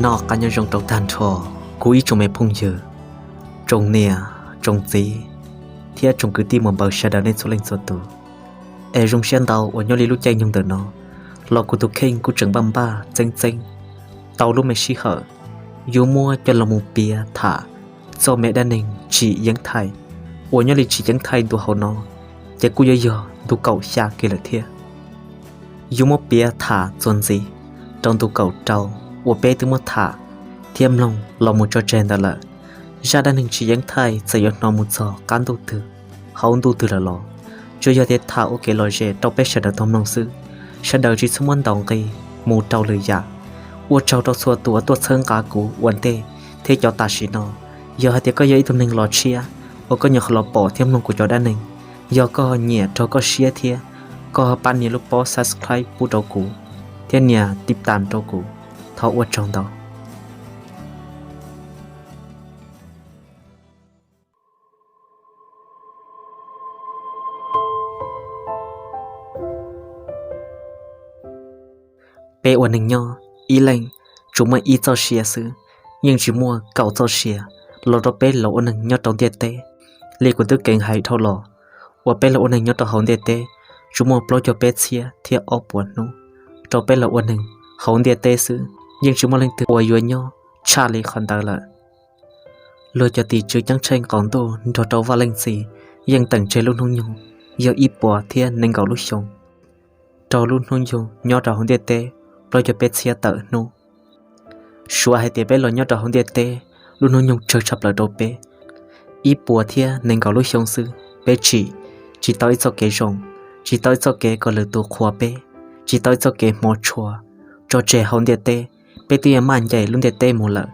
Noj qab nyob zoo rau tag nrho kuv ib tsoom me phooj ywg, tsoom niam, tsoom txiv, thiab tsoom kwv tij muam npawg sawv daws nej txhua leej txhua tus. Es zoo siab ntau uas nyob li lub caij nyoog ntawm no los kuv tus kheej kuj tseem npaj npaj txeeb txeeb tau lub me sij hawm yuav muab coj los mus piav tham txoj me dab neeg tsim yeeb thaij uas nyob li tsim yeeb thaij ntu hauv no ces kuj yuav yog ntu kaum xya kiag lawm thiab. Yuav muab piav tham txuas ntxiv rau ntu kaum rau uas peb twb muab tham thiab mloog los mus tso tseg ntawd lawm. Zaj dab neeg tsim yeeb thaij txawm yuav hnov mus txog qab ntuj twg, hauv ntuj twg lawm los tsuas yog tias tham ua kev lom zem rau peb sawv daws tau mloog xwb, sawv daws tsis txhob muab ntaus nqi mus rau lwm yam. Ua tsaug rau txhua tus uas tuaj txhawb nqa kuv ua ntej thiab cov tam sim no. Yog hais tias koj yog ib tug neeg los tshiab uas koj nyuam qhuav los pom thiab mloog kuv cov dab neeg, yog koj nyiam raug koj siab thiab koj pab nias lub pob subscribe pub rau kuv thiab nias tib tas rau kuv, thov ua tsaug ntau. Peb ua neeg nyob, ib leeg tsuas muaj ib txoj sia xwb, yeej tsis muaj kaum txoj sia los rau peb los ua neeg nyob rau ntiaj teb. Li kuv twb keev hais dhau los, uas peb los ua neeg nyob rau hauv ntiaj teb tsuas muaj plaub caug peb txhiab thiab ob puas hnub rau peb los ua neeg hauv ntiaj teb xwb, yeej tsis muaj leej twg uas yuav nyob tshaj li qhov ntawd lawm. Luag cov tim tswv ceeb tsheej qaum ntuj nrog rau Vaj Leej Txiv yeej teem tseg lub hnub nyoog yog ib puas thiab nees nkaum lub xyoo rau lub hnub nyoog nyob rau hauv ntiaj teb plaub caug peb txhiab tawm hnub. Suav hais tias peb los nyob rau hauv ntiaj teb, lub hnub nyoog tsawg tshaj plaws rau peb. Ib puas thiab nees nkaum lub xyoo xwb peb tsim tsis tau ib txoj kev zoo, tsis tau ib txoj kev kom lwm tus qhuas peb, tsis tau ib txoj kev hmov tshua tso tseg hauv ntiaj teb. Peb twb yuav maj ncaim lub ntiaj teb mus lawm,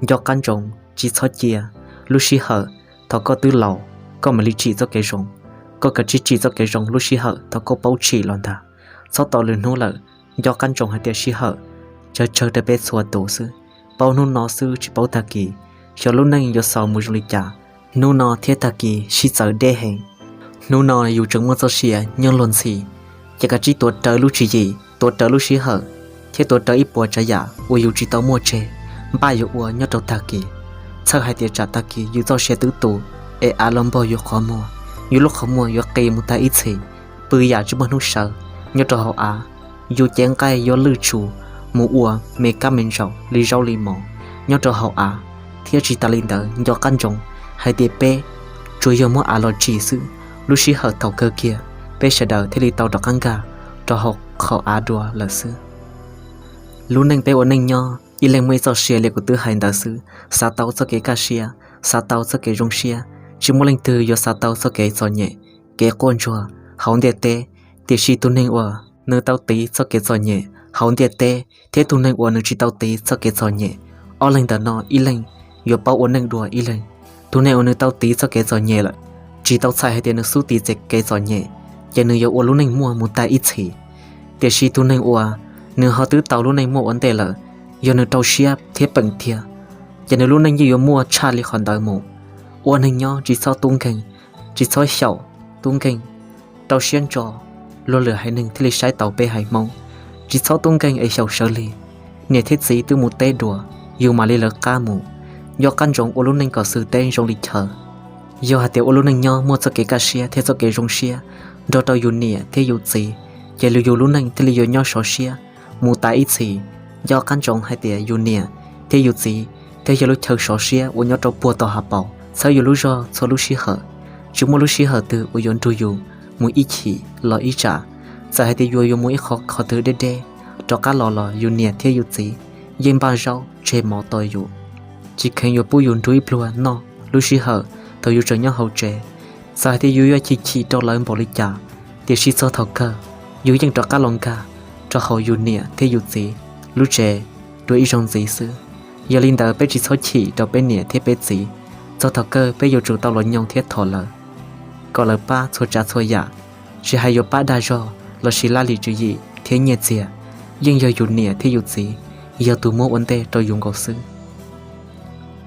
nco qab ntsoov tsis txhob cia lub sij hawm thaum koj twb laus koj mam li tsim txoj kev zoo. Koj kav tsij tsim txoj kev zoo lub sij hawm thaum koj paub tsim los ntag. Txhob tos lwm hnub lawm, nco qab ntsoov hais tias sij hawm tsawg tsawg rau peb txhua tus xwb, paub hnub no xwb tsis paub tag kis xyov lub neej yuav xaus mus zoo li cas. Hnub no thiab tag kis sib txawv deb heev. Hnub no yus tseem muaj txoj sia nyob luag ntxhi, ces kav tsij tuav rawv lub tswv yim, tuav rawv lub sij hawm, thiab tuav rawv ib puas tsav yam uas yus tsis tau muaj tseg, npaj yuav ua nyob rau tag kis. Txhawj hais tias tsam tag kis yus txoj sia twb tu, es av los npog yus qhov muag, yus lub qhov muag yuav qis mus tag ib txhis, pw yam tsis muaj hnub sawv nyob rau hauv av. Yus cev nqaij yuav lwj tshus mus ua me kab me ntsaum li zaub li mov nyob rau hauv av. Thiab tsis tas li ntawd, nco qab ntsoov hais tias peb tsuas yog muab av los tsim xwb, lub sij hawm thaum kawg kiag peb sawv daws thiaj li tau rov qab nkag rau hauv qhov av dua lawm xwb. Lub neej peb ua neej nyob, ib leeg muaj ib txoj sia li kuv twb hais ntawd xwb, xav tau txoj kev kaj siab, xav tau txoj kev zoo siab, tsis muaj leej twg yuav xav tau txoj kev txom nyem, kev quaj ntsuag hauv ntiaj teb. Tiam sis tus neeg uas nws tau tiv txoj kev txom nyem hauv ntiaj teb thiab tus neeg uas nws tsis tau tiv txoj kev txom nyem, ob leeg ntawm no ib leeg yuav paub ua neej dua ib leeg. Tus neeg uas nws tau tiv txoj kev txom nyem lawm, tsis tau txhais hais tias nws xub tiv txoj kev txom nyem, ces nws yuav ua lub neej muaj mus tag ib txhis. Tiam sis tus neeg uas nws ho twb tau lub neej muaj ua ntej lawm, yog nws rau siab thiab peem tiag, ces nws lub neej yeej yuav muaj tshaj li qhov ntawd mus. Ua neeg nyob tsis txhob tub nkeeg, tsis txhob xyaum tub nkeeg, rau siab ntso luag lwm haiv neeg thiaj li saib taus peb haiv Hmoob. Tsis txhob tub nkeeg es xyaum sawv lig. Niam thiab txiv twb mus teb dua, yus mam li lawv qab mus. Nco qab ntsoov ua lub neej kom xwm teb zoo li chaw. Yog hais tias ua lub neej nyob muaj txoj kev kaj siab thiab txoj kev zoo siab nrog rau yus niam thiab yus txiv, ces yus lub neej thiaj li yuav nyob sov siab mus tas ib txhis. Nco qab ntsoov hais tias yus niam thiab yus txiv thiaj yog lub chaw sov siab uas nyob rau puag tom hav paus txhawb yus lub zog txhua lub sij hawm. Tsis muaj lub sij hawm twg uas yuav nrug yus mus ib chim los ib tsam. Txawm hais tias yus yuav mus ib qho qhov twg deb deb, rov qab los los yus niam thiab yus txiv yeej npaj zaub tseg mov tos yus, tsis kheev yuav pub yus nrug ib pluag noj lub sij hawm thaum yus tseem nyob hauv tsev. Txawm hais tias yus yuav chim chim rau lawv npaum li cas, tiam sis txog thaum kawg yus yeej rov qab los nkag rau hauv yus niam thiab yus txiv lub tsev dua ib zaug ntxiv xwb. Yog li ntawd peb tsis txhob chim rau peb niam thiab peb txiv, txog thaum kawg peb yuav tsum tau los nyoo thiab thov lawv kom lawv pab txhua tsav txhua yam, tsis hais yuav pab dag zog lossis laj lim tswv yim thiab nyiaj txiag, yeej yog yus niam thiab yus txiv yog tus muab ua ntej rau yus nkaus xwb.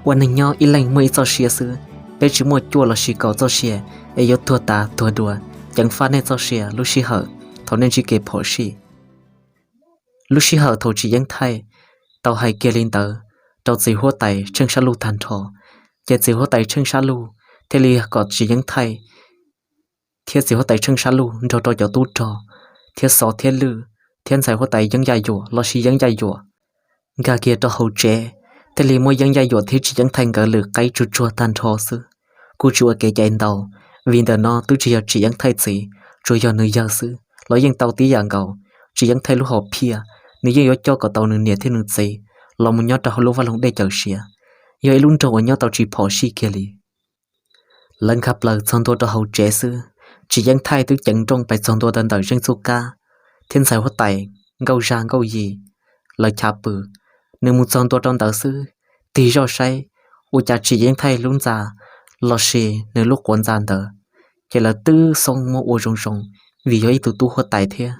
Ua neeg nyob ib leeg muaj ib txoj sia xwb, peb tsis muaj cuaj lossis kaum txoj sia es yuav tuag tas tuag dua. Ceev faj nej txoj sia lub sij hawm thaum nej ntsib kev phom sij. Lub sij hawm thaum tsim yeeb thaij tau hais kiag li ntawd, rau txiv huab tais Tsheej Sab Luj tag nrho. Ces txiv huab tais Tsheej Sab Luj thiaj li kom Tsis Yeeb Thaij thiab txiv huab tais Tsheej Sab Luj nrog rau cov tub rog thiab Xov thiab Lwj thiab ntxhais huab tais Yeeb Yaj Yuam los sis Yeeb Yaj Yuam nkag kiag rau hauv tsev, thiaj li muab Yeeb Yaj Yuam thiab Tsis Yeeb Thaij nkawd lwm qaib tsuag tsuag tag nrho xwb. Kuj tsis ua kev cai ntau, vim ntawm no twb tsis yog Tsis Yeeb Thaij txiv, tsuas yog nws yawg xwb los yeej tau tib yam nkaus. Tsis Yeeb Thaij lub hom phiaj, nws yeej yuav coj kom tau nws niam thiab nws txiv los mus nyob rau hauv lub vaj loog dej cawm siav, yog ib lub nroog uas nyob tau tsis phom sij kiag li. Lawv nkag plaws txog ntua rau hauv tsev xwb, Tsis Yeeb Thaij twb ceev nrooj pais txog ntua rau ntawm Zeej Txuj Kab thiab ntxhais huab tais Nkauj Zaj Nkauj Yim lawv chav pw. Nws mus txog ntua rau ntawd xwb, tig zoj saib ua cas Tsis Yeeb Thaij lub ntxa los sis nws lub quav ntxa ntawd, ces lawv twb xoob muab ua zoo zoo, vim yog ib tug tub huab tais thiab.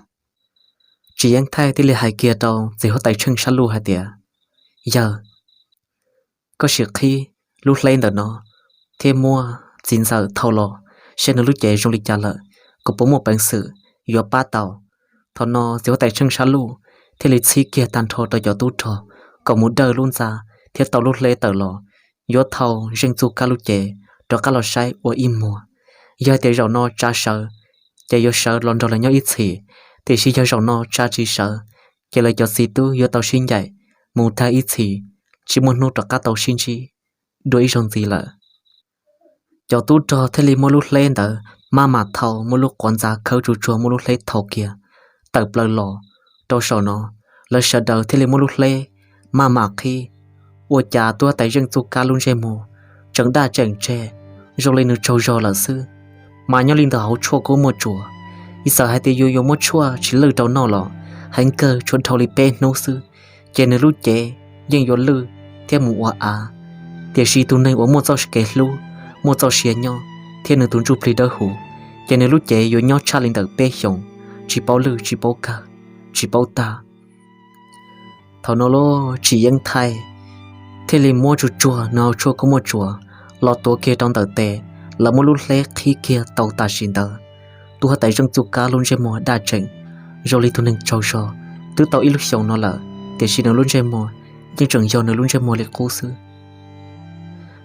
Tsis Yeeb Thaij thiaj li hais kiag rau txiv huab tais Tsheej Sab Luj hais tias, Yawg, koj sim qhib lub hleb ntawm no thiab muab txiv ntxawm thau los saib nws lub cev zoo li cas lawm, kuv puas muaj peev xwm yuav pab tau. Thaum no txiv huab tais Tsheej Sab Luj thiaj li txhib kiag tag nrho rau cov tub rog kom mus dawj lub ntxa thiab tau lub hleb tawm los, yuav thau Zeej Txuj Kab lub cev rov qab los saib ua ib muag. Yog hais tias zaum no tsa sawv, ces yuav sawv los nrog lawv nyob ib txhis, tiam sis yog zaum no tsa tsis sawv, ces lawv cov txiv tub yuav tau sib ncaim mus tag ib txhis, tsis muaj hnub rov qab tau sib ntsib dua ib zaug ntxiv lawm. Cov tub rog thiaj li muab lub hleb ntawd maj mam thau, muab lub quav ntxa khawb tsuag tsuag, muab lub hleb thau kiag tawm plaws los rau saum no. Lawv sawv daws thiaj li muab lub hleb maj mam qhib, ua cas tub huab tais Zeej Txuj Kab lub ntsej muag tseem daj tseem tseg, zoo li nws tsaug zog lawm xwb. Mas nyob li ntawm hauv tshuaj kub muaj tsuas, ib txawm hais tias yus yuav muab tshuaj tsis lwj rau noj los heev kawg tshuav dhau li peb hnub xwb, ces nws lub cev yeej yuav lwj thiab mus ua av. Tiam sis tus neeg uas muaj txoj kev hlub, muaj txoj sia nyob thiab nws tus ntsuj plig dawb huv, ces nws lub cev yuav nyob tshaj li ntawm peb xyoos, tsis paub lwj tsis paub kawg, tsis paub tag. Thaum no los Tsis Yeeb Thaij thiaj li muab tsuag tsuag nws hauv tshuaj kub muaj tsuas los tuav kiag rau ntawm tes, lawv muab lub hleb qhib kiag tau tam sim ntawd. Tub huab tais Zeej Txuj Kab lub ntsej muag daj tseem, zoo li tus neeg tsaug zog. Twb tau ib lub xyoos no lawm, tiam sis nws lub ntsej muag yeej tseem yog nws lub ntsej muag li qub xwb.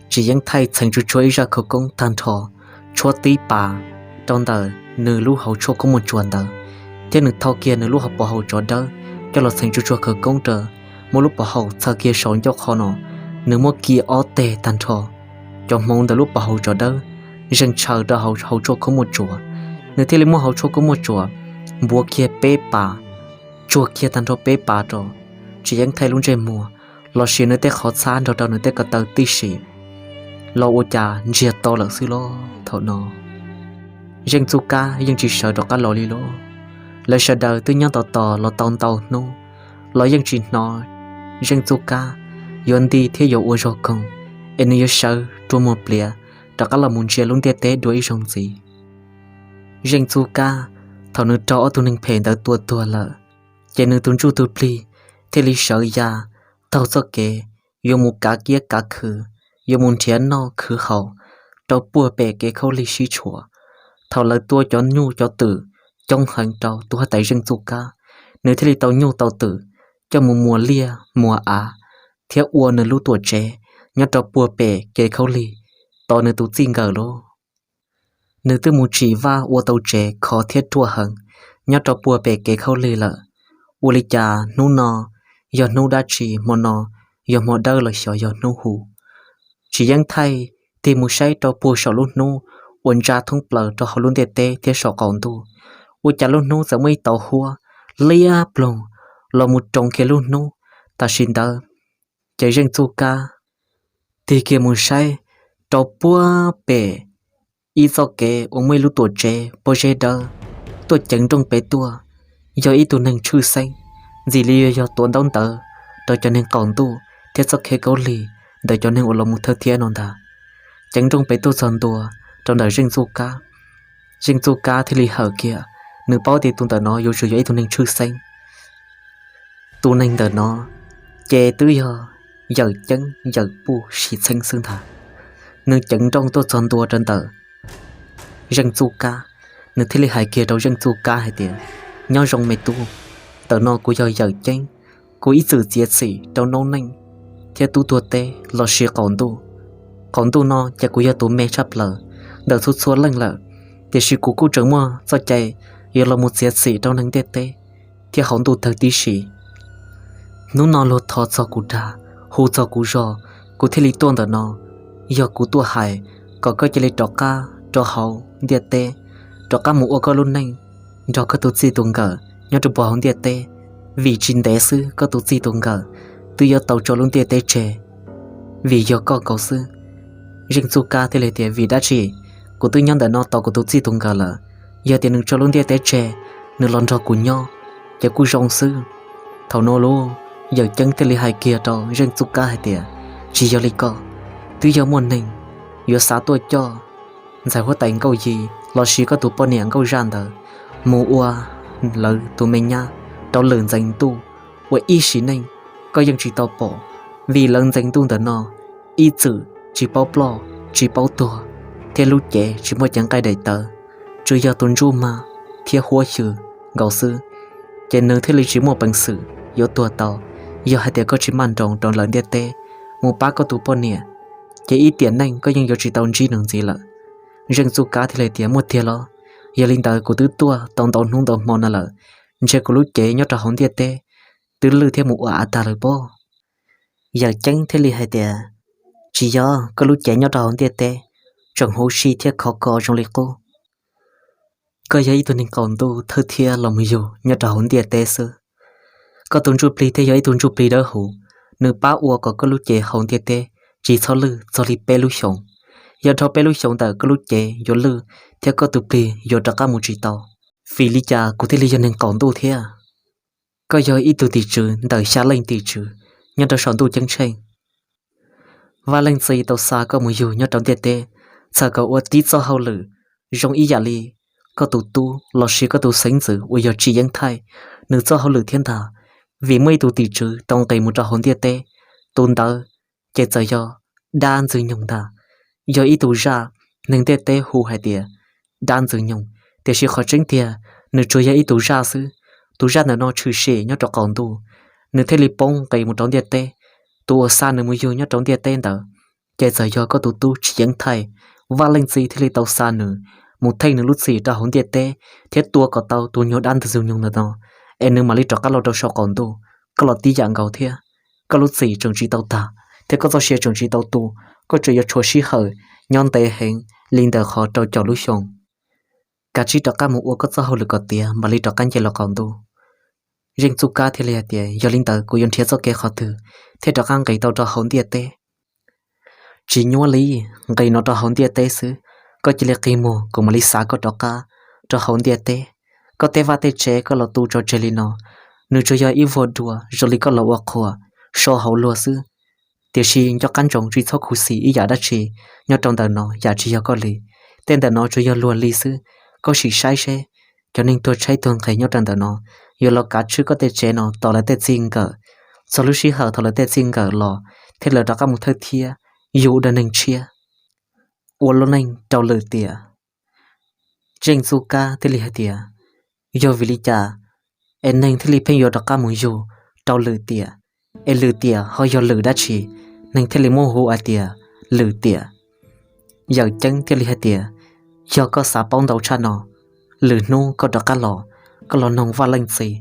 Tsis Yeeb Thaij txheev tsuag tsuag ib zaj khawv koob tag nrho, tshuab tib pas rau ntawm nws lub hauv tshuaj kub muaj tsuas ntawd, thiab nws thau kiag nws lub hauv paus hau tsov dawb coj los txheev tsuag tsuag khawv koob rau, muab lub paus hau txhawb kiag saum ncauj qhov no, nws muab kiag ob teg tag nrho. Cov hmoov ntawm lub paus hau tsov dawb zeeg tshaws rau hauv tshuaj kub muaj tsuas. Nws thiaj li muab hauv tshuaj kub muaj tsuas npuav kiag peb pas, tsuag kiag tag nrho peb pas rau Tsis Yeeb Thaij lub ntsej muag los sis nws tej qhov txhab nrog rau nws tej ko taw tib si, los ua cas ntsiag to lawm xwb los thaum no. Zeej Txuj Kab yeej tsis sawv rov qab los li lauj. Lawv sawv daws twb nyob tos tos los tau ntau hnub los yeej tsis hnov Zeej Txuj Kab yuav nti thiab yuav ua zog koog, es nws yuav sawv rua muag pliav rov qab los mus ntsia lub ntiaj teb dua ib zaug ntxiv. Zeej Txuj Kab, thaum nws raug ob tug neeg phem ntawd tua tuag lawm, ces nws tus ntsuj tus plig thiaj li sawv ya taug txoj kev yuav mus kav kiab kav khw, yuav mus nrhiav noj khwv haus rau puag pem kev khaub lig sib tshuam. Thaum lawv tua cov nyuj cov twm coob heev rau tus huab tais Zeej Txuj Kab, nws thiaj li tau nyuj tau twm coj mus muas liaj muas av thiab ua nws lub tuam tsev nyob rau puag pem kev khaub lig tos nws tus txij nkawm lauj. Nws twb mus tsim vaj ua tau tsev khov thiab ruaj heev nyob rau puag pem kev khaub lig lawm. Ua li cas hnub no yog hnub dab tsi, hmo no yog hmo dawb los xyov yog hnub hu. Tsis Yeeb Thaij tig mus saib rau puag saum lub hnub uas ntsa thoob plaws rau hauv lub ntiaj teb thiab saum qaum ntuj, ua cas lub hnub txawm muaj ib tauv huab liab ploog los mus roos kiag lub hnub. Tam sim ntawd ces Zeej Txuj Kab tig kiag mus saib rau puag pem ib txoj kev uas muaj ib lub tuam tsev pob zeb dawb tuaj ceev nrooj pem tuaj, yog ib tug neeg tshwj xeeb, ntxim li yog tuav ntaub ntawv rau cov neeg qaum ntuj thiab txoj kev khaub lig ntawm cov neeg uas los mus thawj thiab no ntag. Ceev nrooj pem tuaj txog ntua rau ntawm Zeej Txuj Kab, Zeej Txuj Kab thiaj li hawm kiag, nws paub tias tus ntawm no yuav tsum yog ib tug neeg tshwj xeeb. Tus neeg ntawm no ces twb yog Yawm Ceeb Yawm Puj Sis Txheeb xwb ntag. Nws ceev nrooj tuaj txog ntua rau ntawm Zeej Txuj Kab, nws thiaj li hais kiag rau Zeej Txuj Kab hais tias, Nyob zoo me tub, ntawm no kuv yog Yawm Ceeb, kuv ib txwm txiav txim rau noob neej thiab tub tuag teb los sis qaum ntuj. Qaum ntuj no ces kuv yog tus me tshaj plaws ntawm txhua txhua leej lawm, tiam sis kuv kuj tseem muaj txoj cai yuav los mus txiav txim rau neeg ntiaj teb thiab hauv ntuj tawg tib si. Hnub no luag thov txog kuv dag, hu txog kuv zog, kuv thiaj li tuaj ntawm no. Yog kuv tuaj hais kom koj cia li rov qab rau hauv ntiaj teb, rov qab mus ua koj lub neej nrog koj tus txij tus nkawm nyob rau puag hauv ntiaj teb, vim tsis ntev xwb koj tus txij tus nkawm twb yuav tau tso lub ntiaj teb tseg vim yog koj nkaus xwb. Zeej Txuj Kab thiaj li tias, vim dab tsi? Kuv twb nyob ntawm no tos kuv tus txij tus nkawm lawm, yog tias nws tso lub ntiaj teb tseg, nws los nrog kuv nyob ces kuj zoo xwb. Thaum no lub Yawm Ceeb thiaj li hais kiag rau Zeej Txuj Kab hais tias, tsis yog li ko, twb yog muaj neeg yuav xav tuaj coj ntxhais huab tais Nkauj Yi los sis koj tus poj niam Nkauj Zaj ntawd mus ua lawv tus me nyab rau lwm ntxeev ntuj ua ib sim neej, koj yeej tsis tau pom, vim lawv ntxeev ntuj ntawm no ib txwm tsis paub ploj tsis paub tuag, thiab lub cev tsis muaj cev nqaij daim tawv, tsuas yog tus ntsuj mag thiab huab xyw nkaus xwb. Ces nws thiaj li tsis muaj peev xwm yuav tuag tau. Yog hais tias koj tsis maj nroos rau lawv ntiaj teb mus pab koj tus poj niam, ces ib tiam neej koj yeej yuav tsis tau ntsib nws ntxiv lawm. Zeej Txuj Kab thiaj li tias, muaj tiag los? Yog li ntawd kuv twb tuaj tau ntau hnub ntau hmo no lawm, ntshe kuv lub cev nyob rau hauv ntiaj teb twb lwj thiab mus ua av tag lawm pob. Yawm Ceeb thiaj li hais tias, tsis yog, koj lub cev nyob rau hauv ntiaj teb tseem huv si thiab khov kho zoo li qub. Koj yog ib tug neeg qaum ntuj thawj thiab los mus yug nyob rau hauv ntiaj teb xwb. Koj tus ntsuj plig thiaj yog ib tug ntsuj plig dawb huv, nws pab ua kom koj lub cev hauv ntiaj teb tsis txhob lwj txog li peb lub xyoos. Yog dhau peb lub xyoos ntawm koj lub cev yuav lwj thiab koj tus plig yuav rov qab mus tsis tau. Vim li cas kuv thiaj li yog neeg qaum ntuj thiab? Koj yog ib tug tim tswv ntawm xya leej tim tswv nyob rau saum ntuj ceeb tsheej. Vaj Leej Txiv tau xa koj mus yug nyob rau ntiaj teb, txhawm kom ua tib txoj hauj lwm zoo ib yam li koj tus tub los sis koj tus xeev ntxwv uas yog Tsis Yeeb Thaij, nws txoj hauj lwm thiab ntag. Vim muaj ib tug tim tswv tau nqis mus rau hauv ntiaj teb, tus ntawd ces txawm yog dab Ntxwg Nyoog ntag, yog ib tug zaj neeg ntiaj teb hu hais tias dab Ntxwg Nyoog, tiam sis qhov tseeb tiag nws tsuas yog ib tug zaj xwb. Tus zaj ntawm no tshwm sim nyob rau qaum ntuj, nws thiaj li poob nqis mus rau ntiaj teb. Tus uas xa nws mus yug nyob rau ntiaj teb ntawd ces txawm yog koj tus tub Tsis Yeeb Thaij. Vaj Leej Txiv thiaj li tau xa nws mus theej nws lub txim rau hauv ntiaj teb thiab tua kom tau tus nyuag dab Ntxwg Nyoog ntawm no, es nws mam li rov qab los rau saum qaum ntuj. Koj los tib yam nkaus thiab, koj lub txim tseem tsis tau tag thiab koj txoj sia tseem tsis tau tu, koj tseem yuav tshuav sij hawm nyob ntev heev li ntawm qhov rau caum lub xyoo. Kav tsij rov qab mus ua koj txoj hauj lwm kom tiav mam li rov qab nce los qaum ntuj. Zeej Txuj Kab thiaj li hais tias, yog li ntawd kuv yuav nrhiav txoj kev qhov twg thiaj rov qab nqis tau rau hauv ntiaj teb? Tsis nyuaj li, nqis no rau hauv ntiaj teb xwb, koj cia li qi muag kuv mam li xa koj rov qab rau hauv ntiaj teb. Koj tej vaj tej tsev koj los tu tso tseg li no, nws tsuas yog ib vuag dua zoo li koj los ua qhua so hauv luag xwb. Tiam sis nco qab ntsoov tsis txhob khuv xim ib yam dab tsi nyob rau ntawm no, yam tsis yog koj li. Tej ntawm no tsuas yog luag li xwb. Koj sim saib seb cov neeg tuag tshaib tuag nqhis nyob rau ntawm no yuav los kav tshwj koj tej tsev no tos lawv tej txij nkawm. Txog lub sij hawm thaum lawv tej txij nkawm los thiab lawv rov qab mus thawj thiab yug ua neeg tshiab, ua lub neej rau lwm tiam. Zeej Txuj Kab thiaj li hais tias, yog vim li cas es neeg thiaj li pheej yuav rov qab mus yug rau lwm tiam, es lwm tiam ho yog lwm dab tsi, neeg thiaj li muab hu hais tias lwm tiam? Yawm Ceeb thiaj li hais tias, yog koj xav paub ntau tshaj no, lwm hnub koj rov qab los, koj los noog Vaj Leej Txiv,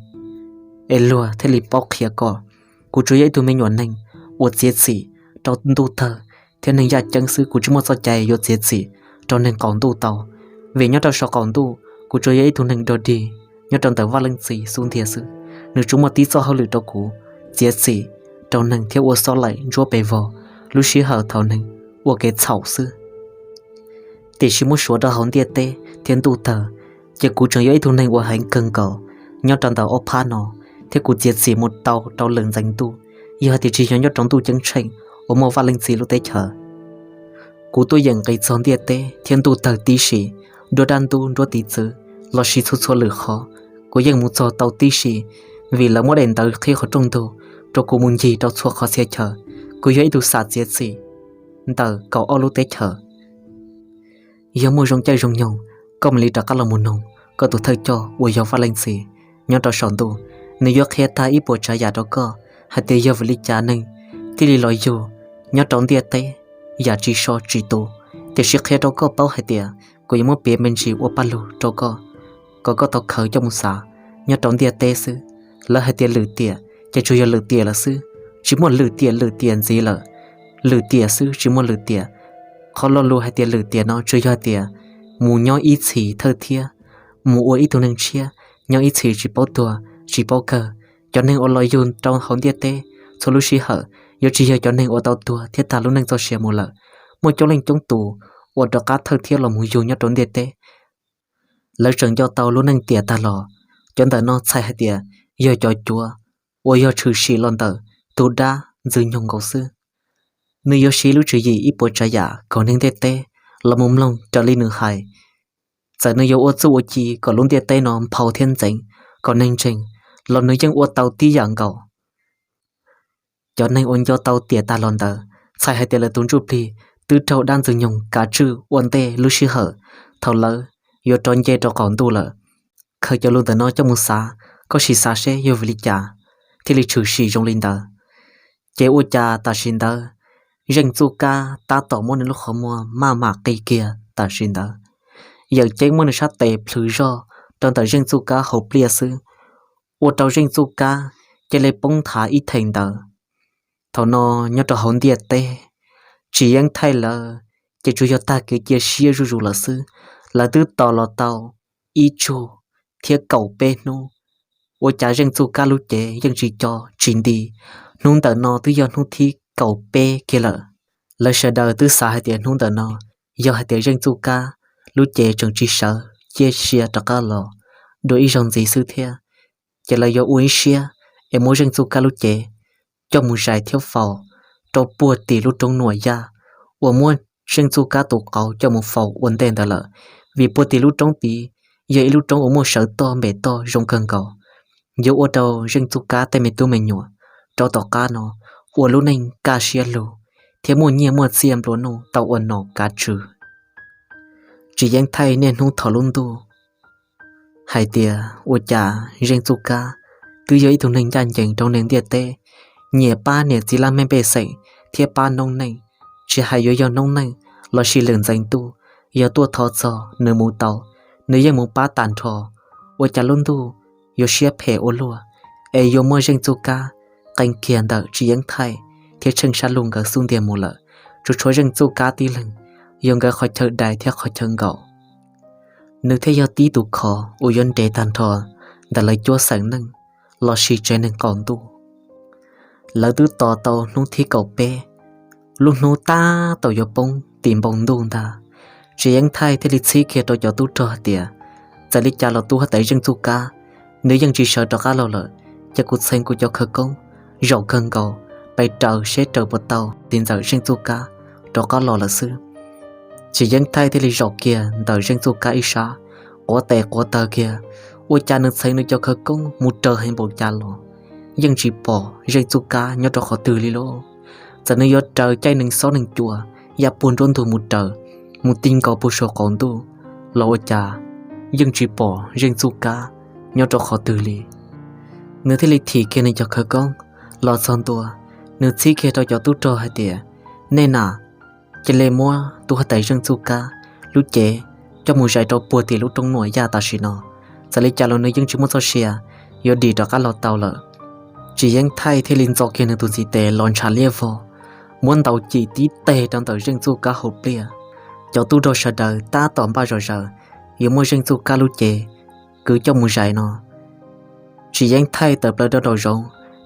es luag thiaj li paub qhia koj. Kuv tsuas yog ib tug me nyuam neeg uas txiav txim rau ntuj tawg thiab neeg yaj ceeb xwb, kuv tsis muaj txoj cai yuav txiav txim rau neeg qaum ntuj tau. Vim nyob rau saum qaum ntuj, kuv tsuas yog ib tug neeg dog dig nyob rau ntawm Vaj Leej Txiv xub ntiag xwb. Nws tsuas muaj tib txoj hauj lwm rau kuv txiav txim rau neeg thiab ua xob laim ntsuab pes vog lub sij hawm thaum neeg ua kev txhaum xwb. Tiam sis muab suav rau hauv ntiaj teb thiab ntuj tawg, ces kuv tseem yog ib tug neeg uas heev kawg nkaus nyob rau ntawm ob phab no, thiab kuv txiav txim mus tau rau lwm ntxeev ntuj, yog hais tias tsis yog nyob rau ntuj ceeb tsheej uas muaj Vaj Leej Txiv lub teb chaws. Kuv tuaj yeem nqis txog ntiaj teb thiab ntuj tawg tib si, nruab dab ntub nruab tiv txwv los sis txhua txhua lwm qhov, kuv yeej mus txog tau tib si, vim lawv muab daim ntawv qhib qhov rooj ntug rau kuv mus ncig rau txhua qhov txhia chaw. Kuv yog ib tug xam txiav txim ntawm kaum ob lub teb chaws. Yog muaj zoo caij zoo nyoog, koj mam li rov qab los mus noog koj tus thawj coj uas yog Vaj Leej Txiv nyob rau saum ntuj, nws yuav qhia tag ib puas tsav yam rau koj hais tias yog vim li cas neeg thiaj li los yug nyob rau ntiaj teb yam tsis so tsis tu. Tiam sis qhia rau koj paub hais tias kuv yuav muab piav me ntsis ua paj lug rau koj, kom koj tau khaws coj mus xav nyob rau ntiaj teb xwb. Lawv hais tias lwm tiam ces tsuas yog lwm tiam lawm xwb, tsis muaj lwm tiam lwm tiam ntxiv lawm. Lwm tiam xwb tsis muaj lwm tiam. Qhov lo lus hais tias lwm tiam no tsuas yog hais tias mus nyob ib txhis thawj thiab, mus ua ib tug neeg tshiab nyob ib txhis tsis paub tuag tsis paub kawg. Cov neeg uas los yug rau hauv ntiaj teb txhua lub sij hawm yuav tsis yog cov neeg uas tau tuag thiab tag lub neej txoj sia mus lawm. Muaj coob leej coob tus uas rov qab thawj thiab los mus yug nyob rau ntiaj teb, lawv tseem nco tau lub neej tiam tag los. Cov ntawm no txhais hais tias yog cov cuav uas yog tshwm sim los ntawm tus dab Ntxwg Nyoog nkaus xwb. Nws yuav siv lub tswv yim ib puas tsav yam kom neeg ntiaj teb los mus mloog raws li nws hais. Txawm nws yuav ua txuj ua ci kom lub ntiaj teb no nphau thiab ntxeev kom neeg ntseeg los nws yeej ua tau tib yam nkaus. Cov neeg uas nco tau tiam tag los ntawd txhais hais tias lawv tus ntsuj plig twb raug dab Ntxwg Nyoog kav tswj ua ntej lub sij hawm thaum lawv yuav rov nce rau qaum ntuj lawm. Khaws cov lus ntawm no coj mus xav, koj sim xav seb yog vim li cas thiaj li tshwm sim zoo li ntawd. Ces ua cas tam sim ntawd Zeej Txuj Kab tab tom muab nws lub qhov muag maj mam qi kiag tam sim ntawd. Yawm Ceeb muab nws sab tes plhws zoj rau ntawm Zeej Txuj Kab hauv pliaj xwb, ua rau Zeej Txuj Kab cia li poob nthav ib theem ntawd. Thaum no nyob rau hauv ntiaj teb, Tsis Yeeb Thaij lawv ces tsuas yog tag kev cia siab zuj zus lawm xwb. Lawv twb tos los tau ib tsug thiab kaum peb hnub, ua cas Zeej Txuj Kab lub cev yeej tsis co tsis nti. Hnub ntawm no twb yog hnub thib kaum peb kiag lawm. Lawv sawv daws twb xav hais tias hnub ntawm no yog hais tias Zeej Txuj Kab lub cev tseem tsis sawv ciaj sia rov qab los dua ib zaug ntxiv xwb thiab, ces lawv yuav ua ib siab es muab Zeej Txuj Kab lub cev coj mus zais thiab faus rau puag tim lub roob Nuam Yaj uas muab Zeej Txuj Kab tus qauv coj mus faus ua ntej ntawd lawm. Vim puag tim lub roob tid yog ib lub roob uas muaj sawv toj npem toj zoo kawg nkaus, yuav ua rau Zeej Txuj Kab tej me tub me nyuam rov tom qab no ua lub neej kaj siab lug thiab muaj nyiaj muaj txiaj nplua nuj tau ua nom kav tswv. Tsis Yeeb Thaij niaj hnub thov lub ntuj hais tias ua cas Zeej Txuj Kab twb yog ib tug neeg ncaj ncees rau neeg ntiaj teb, nyiam pab niam txiv laj mej pej xeem thiab pab noob neej, tsis hais yuav yog noob neej lossis lwm ntxeev ntuj, yog tuaj thov txog nws mus tau, nws yeej mus pab tag nrho. Ua cas lub ntuj yuav siab phem ua luaj es yuav muab Zeej Txuj Kab qee kiag ntawm Tsis Yeeb Thaij thiab Tsheej Sab Lug nkawd xub ntiag mus lawm, tsuas tshuav Zeej Txuj Kab tib leeg yog nkawd qhov chaw dai thiab qhov chaw nkaum. Nws thiaj yog tib tus khov uas yuav nres tag nrho ntawm lawv cuab xeem neej lossis tsev neeg qaum ntuj. Lawv twb tos tau hnub thib kaum peb, lub hnub tab tom yuav poob tim npoo ntuj ntag, Tsis Yeeb Thaij thiaj li txhib kiag rau cov tub rog hais tias, txawm li cas los tub huab tais Zeej Txuj Kab, nws yeej tsis sawv rov qab los lawm, ces kuv txheev kuv cov khawv koob zaum kawg nkaus pes raws seb raws puas tau tis ntxawm Zeej Txuj Kab rov qab los lawm xwb. Tsis Yeeb Thaij thiaj li zaum kiag ntawm Zeej Txuj Kab ib sab, quav tes quav taw kiag, ua cas nws txheev nws cov khawv koob mus raws heev npaum cas los yeej tsis pom Zeej Txuj Kab nyob rau qhov twg li lauj. Txawm nws yuav raws caij neeg xob neeg cua, yaj puag nruab ntug mus raws, mus ti nkaus puag saum qaum ntuj los ua cas yeej tsis pom Zeej Txuj Kab nyob rau qhov twg li. Nws thiaj li thim kiag nws cov khawv koob los txog ntua, nws txhib kiag rau cov tub rog hais tias, nej na, cia li muab tub huab tais Zeej Txuj Kab lub cev coj mus zais rau puag tim lub roob Nuam Yaj tam sim no, txawm li cas los nws yeej tsis muaj txoj sia yuav dim rov qab los tau lawm. Tsis Yeeb Thaij thiaj li ntxo kiag nws tus ntxiv tes los ntshav liab vog, muab ntaus cim tib teg rau ntawm Zeej Txuj Kab hauv pliaj. Cov tub rog sawv daws tab tom npaj zom zaws yuav muab Zeej Txuj Kab lub cev kwv coj mus zais no, Tsis Yeeb Thaij tawm plaws rau nraum zoov,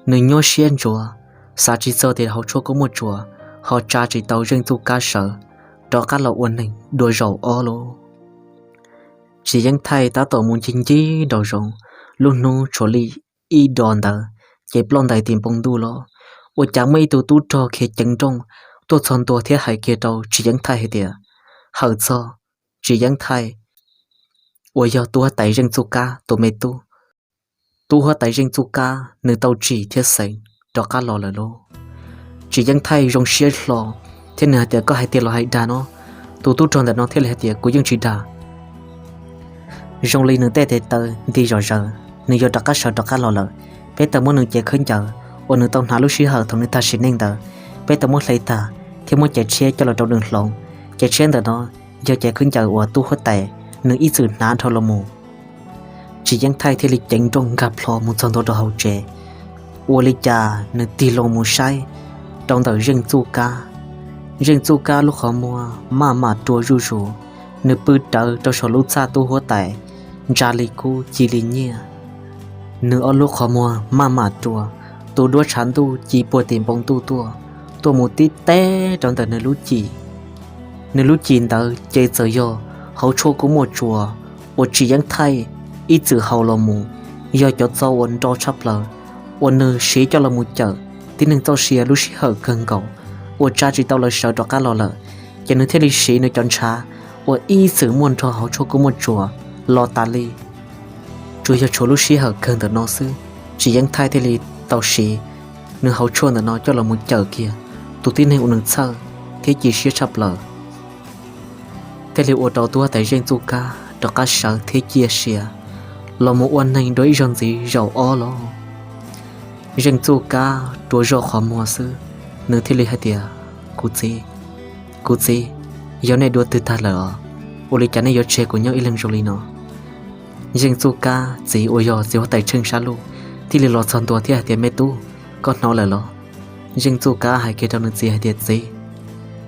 nws nyuaj siab ntsuav, xav tsis txog tias hauv tshuaj koob muaj tsuas ho tsa tsis tau Zeej Txuj Kab sawv rov qab los ua neeg dua zaum ob lauj. Tsis Yeeb Thaij tab tom mus ncig ncig nraum zoov, lub hnub tshuav li ib dos ntawd ces ploj ntais tim npoo ntuj los, ua cas muaj ib tug tub rog khiav ceev nrooj tuaj txog ntua thiab hais kiag rau Tsis Yeeb Thaij hais tias, hawm txog Tsis Yeeb Thaij uas yog tub huab tais Zeej Txuj Kab tus me tub. Tub huab tais Zeej Txuj Kab nws tau tsim thiab xeev rov qab los lawm lauj. Tsis Yeeb Thaij zoo siab hlo thiab nws hais tias, koj hais tiag los hais dag no? Tus tub rog ntawm no thiaj li hais tias, kuv yeej tsis dag. Zoo li nws tej tes taw nti zom zaws, nws yuav rov qab sawv rov qab los lawm. Peb tau muab nws cev khaub ncaws uas nws tau hnav lub sij hawm thaum nws tag sim neej ntawd peb tau muab hle tag thiab muab caiv tshiab coj los rau nws hloov. Caiv tshiab ntawm no yog caiv khaub ncaws uas tub huab tais nws ib txwm hnav dhau los mus. Tsis Yeeb Thaij thiaj li ceev nrooj nkag plho mus txog ntua rau hauv tsev. Ua li cas nws tig loo mus saib rau ntawm Zeej Txuj Kab. Zeej Txuj Kab lub qhov muag maj mam rua zuj zus, nws pw rawv rau saum lub txaj tub huab tais ntsa li kub ci li nyiaj. Nws ob lub qhov muag maj mam rua, tus duab tshav ntuj ci puag tim npoo ntuj tuaj, tuaj mus tib teb rau ntawm nws lub cim. Nws lub cim ntawd ces txawm yog hauv tshuaj kub muaj tsuas uas Tsis Yeeb Thaij ib txwm haus los mus, yog cov txo uas nro tshaj plaws uas nws siv coj los mus cawm tib neeg txoj sia lub sij hawm kawg nkaus uas tsa tsis tau lawv sawv rov qab los lawm. Ces nws thiaj li siv nws cov ntshav uas ib txwm muaj nrog hauv tshuaj kub muaj tsuas los tas li. Tsuas yog tshuav lub sij hawm kawg ntawm no xwb, Tsis Yeeb Thaij thiaj li tau siv nws hauv tshuaj ntawm no coj los mus cawm kiag tus tib neeg uas nws txhawj thiab cia siab tshaj plaws, thiaj li ua rau tub huab tais Zeej Txuj Kab rov qab sawv thiab ciaj sia los mus ua neeg dua ib zaug ntxiv zaum ob los. Zeej Txuj Kab rua zoj qhov muag xwb, nws thiaj li hais tias, Kuv txiv, kuv txiv, yog nej dua twg tag lawm os? Ua li cas nej yuav tseg kuv nyob ib leeg zoo li no? Zeej Txuj Kab txiv uas yog txiv huab tais Tsheej Sab Luj thiaj li los txog ntua thiab hais tias, Me tub, koj hnov lawm los? Zeej Txuj Kab hais kiag rau nws txiv hais tias, Txiv,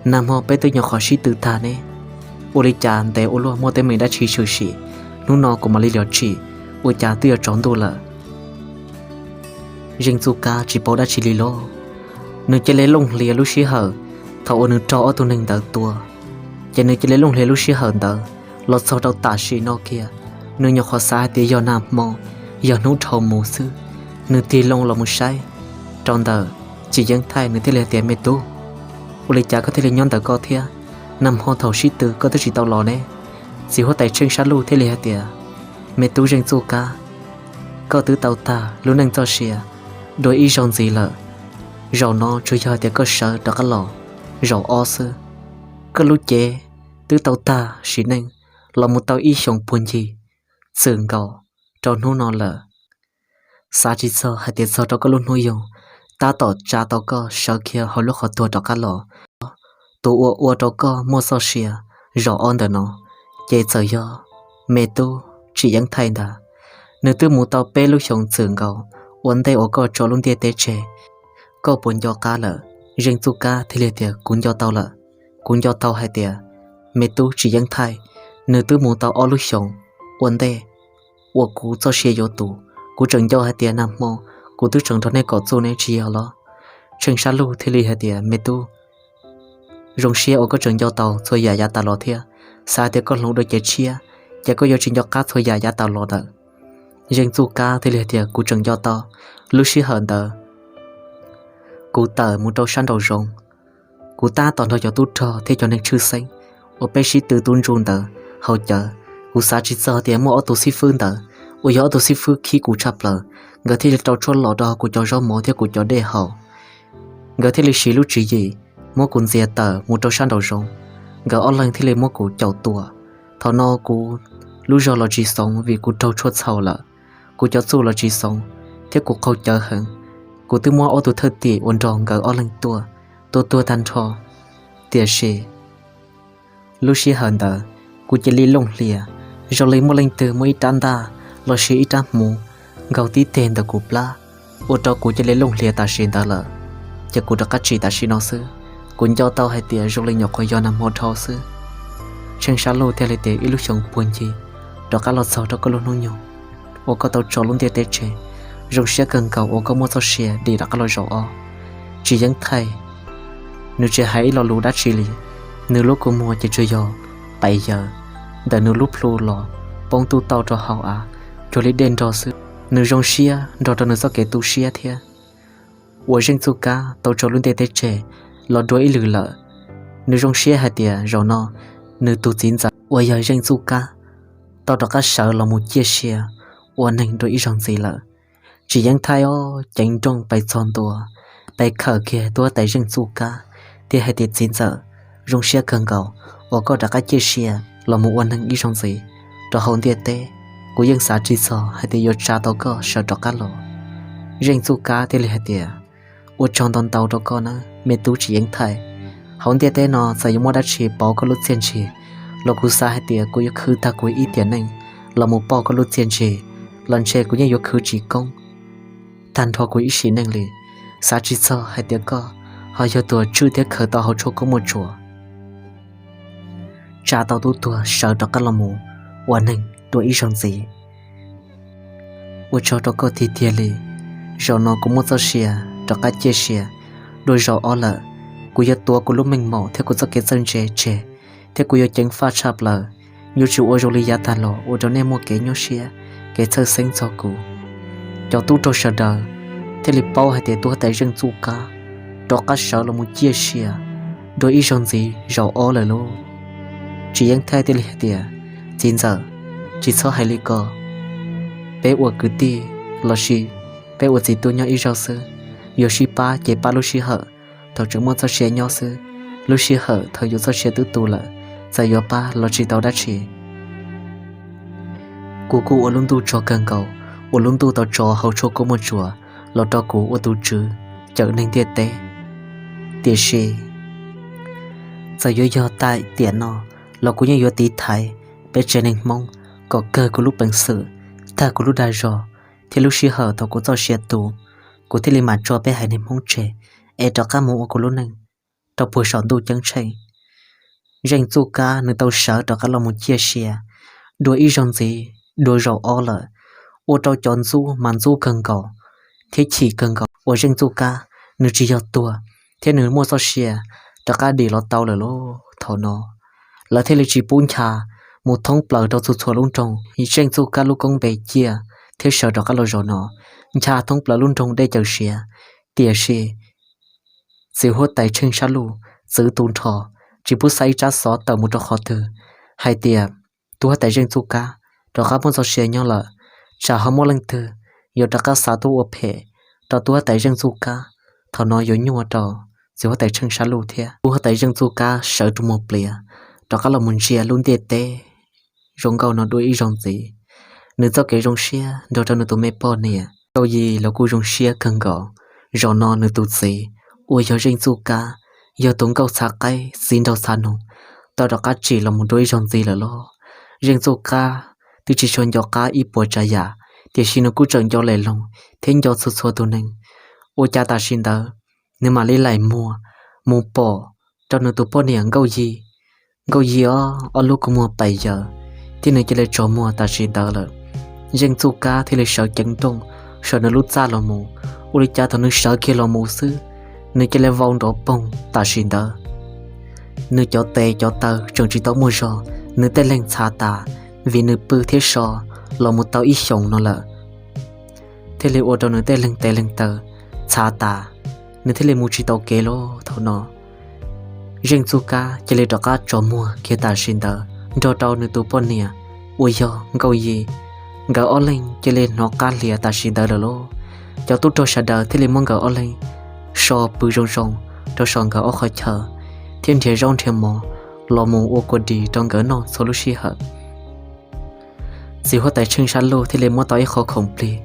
nag hmo peb twb nyuam qhuav sib tw tag ne, ua li cas ntev ua luaj muaj teeb meem dab tsi tshwm sim, hnub no kuv mam li los tsim, ua cas twb yuav tsaus ntuj lawm? Zeej Txuj Kab tsis paub dab tsi li lauj, nws cia li looj hlias lub sij hawm thaum uas nws raug ob tug neeg ntawd tua, ces nws cia li looj hlias lub sij hawm ntawd los txog rau tam sim no kiag. Nws nyuam qhuav xav hais tias yog nag hmo, yog hnub dhau mus xwb, nws tig loo los mus saib rau ntawm Tsis Yeeb Thaij, nws thiaj li hais tias, Me tub, ua li cas koj thiaj li nyob ntawm koj thiab? Nag hmo thaum sib tw koj twb tsis tau los ne. Txiv huab tais Tsheej Sab Luj thiaj li hais tias, Me tub Zeej Txuj Kab, koj twb tau tag lub neej txoj sia dua ib zaug ntxiv lawm, zaum no tsuas yog hais tias koj sawv rov qab los zaum ob xwb. Koj lub cev twb tau tag sim neej los mus tau ib xyoos puag ncig txwm nkaus rau hnub no lawm. Xav tsis txog hais tias txog rau koj lub hnub yog tab tom tsa tau koj sawv kiag hauv lub qhov tuag rov qab los. Tus uas ua rau koj muaj txoj sia zaum ob ntawm no ces txawm yog me tub Tsis Yeeb Thaij ntag. Nws twb mus tau peb lub xyoos txwm nkaus ua ntej uas koj tso lub ntiaj teb tseg. Koj puas nco qab lawm? Zeej Txuj Kab thiaj li tias, Kuv nco tau lawm. Kuv nco tau hais tias me tub Tsis Yeeb Thaij, nws twb mus tau ob lub xyoos ua ntej uas kuv txoj sia yuav tus. Kuv tseem nco hais tias nag hmo kuv twb tseem nrog nej kom txuj ne, tsis yog los? Tsheej Sab Luj thiaj li hais tias, Me tub, zoo siab uas koj tseem nco tau txhua yam yav tas los thiab. Xav hais tias koj hloov dua cev tshiab, ces koj yuav tsis nco qab txhua yam yav tas los lawm. Zeej Txuj Kab thiaj li hais tias, Kuv tseem nco tau lub sij hawm ntawd kuv tawm mus rau sab nraum zoov, kuv tab tom nrog cov tub rog thiab cov neeg tshwj xeeb uas peb sib tw tub ntsuj ntawd haus cawv. Kuv xav tsis txog tias muaj ob tug xib fwb ntawd uas yog ob tug xib fwb khib kuv tshaj plaws, nkawd thiaj li rau tshuaj los rau hauv kuv cov zaub mov thiab kuv cov dej haus. Nkawd thiaj li siv lub tswv yim muab kuv ntxias tawm mus rau sab nraum zoov. Nkawd ob leeg thiaj li muab kuv caum tua. Thaum no kuv lub zog los tsis xoov vim kuv raug tshuaj txhaum lawm. Kuv cov txuj los tsis xoov, thiab kuv qaug cawv heev. Kuv twb muab ob tug thwj tim uas nrog nkawd ob leeg tuaj, tua tuag tag nrho. Tiam sis lub sij hawm ntawd, kuv cia li looj hlias, zoo li muaj leej twg muab ib rab ntaj los sis ib rab hmuv nkaug tib teg ntawm kuv plab, ua rau kuv cia li looj hlias tam sim ntawd lawm. Ces kuv rov qab tsim tam sim no xwb. Kuv nco tau hais tias zoo li nyuam qhuav yog nag hmo dhau xwb. Tsheej Sab Luj thiaj li tias, Ib lub xyoos puag ncig rov qab los txog rau koj lub hnub nyoog uas koj tau tso lub ntiaj teb tseg. Zoo siab kawg nkaus uas koj muaj txoj sia dim rov qab los zaum ob. Tsis Yeeb Thaij, nws tsis hais ib lo lus dab tsi li, nws lub kua muag ces tsuas yog pais yaws ntawm nws lub plhu los poob tuj tauj rau hauv av cuag li dej nrog xwb. Nws zoo siab nrog rau nws txoj kev tu siab thiab uas Zeej Txuj Kab tau tso lub ntiaj teb tseg los dua ib lwm lawm. Nws zoo siab hais tias zaum no nws tus txiv ntxawm uas yog Zeej Txuj Kab tau rov qab sawv los mus ciaj sia ua neeg dua ib zaug ntxiv lawm. Tsis Yeeb Thaij ob ceev nrooj pais txog ntua, pais khawm kiag tub huab tais Zeej Txuj Kab thiab hais tias, Txiv ntxawm, zoo siab kawg nkaus uas koj rov qab ciaj sia los mus ua neeg ib zaug ntxiv rau hauv ntiaj teb. Kuv yeej xav tsis txog hais tias yuav tsa tau koj sawv rov qab los. Zeej Txuj Kab thiaj li hais tias, Ua tsaug ntau ntau rau koj nawb. Me tub Tsim Yeeb Thaij, hauv ntiaj teb no txawm yuav muaj dab tsi pauv koj lub txiaj ntsig los kuv xav hais tias kuv yuav khwv tag kuv ib tiam neej los mus pauj koj lub txiaj ntsig los ntshe kuv yeej yuav khwv tsis koob tag nrho kuv ib sim neej li. Xav tsis txog hais tias koj ho yog tus tswj thiab khaws tau hauv tshuaj koob muaj tsuas tsa tau tub tuag sawv rov qab los mus ua neeg dua ib zaug ntxiv. Ua tsaug rau koj tiag tiag li. Zaum no kuv muaj txoj sia rov qab ciaj sia dua zaum ob lawm. Kuv yuav tuav kuv lub meej mom thiab kuv txoj kev txawj ntse tseg, thiab kuv yuav ceev faj tshaj plaws, yuav tsis ua zoo li yav tag los ua rau nej muaj kev nyuaj siab, kev txhawj xeeb txog kuv. Cov tub rog sawv daws thiaj li paub hais tias tub huab tais Zeej Txuj Kab rov qab sawv los mus ciaj sia dua ib zaug ntxiv zaum ob lawm lauj. Tsim Yeeb Thaij thiaj li hais tias, txiv ntxawm, tsis txhob hais li ko. Peb ua kwv tij los sis peb ua txiv tub nyob ib zaug xwb, yuav sib pab ces pab lub sij hawm thaum tseem muaj txoj sia nyob xwb. Lub sij hawm thaum yus txoj sia twb tu lawm, txawm yuav pab los tsis tau dab tsi. Kuv kuj ua lub ntuj tsaug kawg nkaus uas lub ntuj tau tso hauv tshuaj koob muaj tsuas los rau kuv ua tus tswv cawm neeg ntiaj teb. Tiam sis txawm yuav yog tag tiam no los kuv yeej yuav tiv thaiv peb tsev neeg Hmoob kom kawg kuv lub peev xwm, tag kuv lub dag zog, thiab lub sij hawm thaum kuv txoj sia tu, kuv thiaj li mam tso peb haiv neeg Hmoob tseg es rov qab mus ua kuv lub neej rau puag saum ntuj ceeb tsheej. Zeej Txuj Kab nws tau sawv rov qab los mus ciaj sia dua ib zaug ntxiv, dua zaum ob lawm, ua rau cov ntxub mas ntxub kawg nkaus thiab chim kawg nkaus uas Zeej Txuj Kab nws tsis yog tuag thiab nws muaj txoj sia rov qab dim los tau lawm lauj. Thaum no lawv thiaj li tsis pub ncha mus thoob plaws rau txhua txhua lub nroog Zeej Txuj Kab lub koob npe ciaj thiab sawv rov qab los zaum no, ncha thoob plaws lub nroog Dej Cawm Siav. Tiam sis txiv huab tais Tsheej Sab Luj txwv tu nrho, tsis pub xa ib tsab xov tawm mus rau qhov twg hais tias tub huab tais Zeej Txuj Kab rov qab muaj txoj sia nyob lawm, tsam ho muaj leej twg yuav rov qab xa tuaj ua phem rau tub huab tais Zeej Txuj Kab. Thaum no yuav nyuaj rau txiv huab tais Tsheej Sab Luj thiab. Tub huab tais Zeej Txuj Kab sawv rua muag pliav rov qab los mus ntsia lub ntiaj teb zoo nkauj no dua ib zaug ntxiv. Nws txoj kev zoo siab nrog rau nws tus me poj niam Nkauj Yig los kuj zoo siab kawg nkaus. Zaum no nws tus txiv uas yog Zeej Txuj Kab, yog tus nkauj txhav qaib txiv nraug txhav noog, tau rov qab tsim los mus dua ib zaug ntxiv lawm lauj. Zeej Txuj Kab twb tsis tshua nco qab ib puas tsav yam, tiam sis nws kuj tseem nco lem loog thiab nco txhua txhua tus neeg. Ua cas tam sim ntawd nws mam li laim muag mus pom rau nws tus poj niam Nkauj Yig. Nkauj Yig ob, ob lub kua muag pais yaws, thiab nws cia li tsaus muag tam sim ntawd lawm. Zeej Txuj Kab thiaj li sawv ceev nrooj saum nws lub txaj los mus. Ua li cas thaum nws sawv kiag los mus xwb, nws cia li vau nrov poog tam sim ntawd. Nws cov tes cov taw tseem tsis tau muaj zog, nws tej leeg txhav tas, vim nws pw thiab so los mus tau ib xyoos no lawm, thiaj li ua rau nws tej leeg tes leeg taw txhav tas, nws thiaj li mus tsis tau kev lauj. Thaum no Zeej Txuj Kab cia li rov qab tsaus muag kiag tam sim ntawd nrog rau nws tus poj niam uas yog Nkauj Yig. Nkawd ob leeg cia li hnov qab hlias tam sim ntawd lawm lauj. Cov tub rog sawv daws thiaj li muab nkawd ob leeg so pw zoo zoo rau saum nkawd ob qhov chaw, thiab nrhiav zaub nrhiav mov los mus ua kua dis rau nkawd noj txhua lub sij hawm. Txiv huab tais Tsheej Sab Luj thiaj li muab tau ib qho khoom plig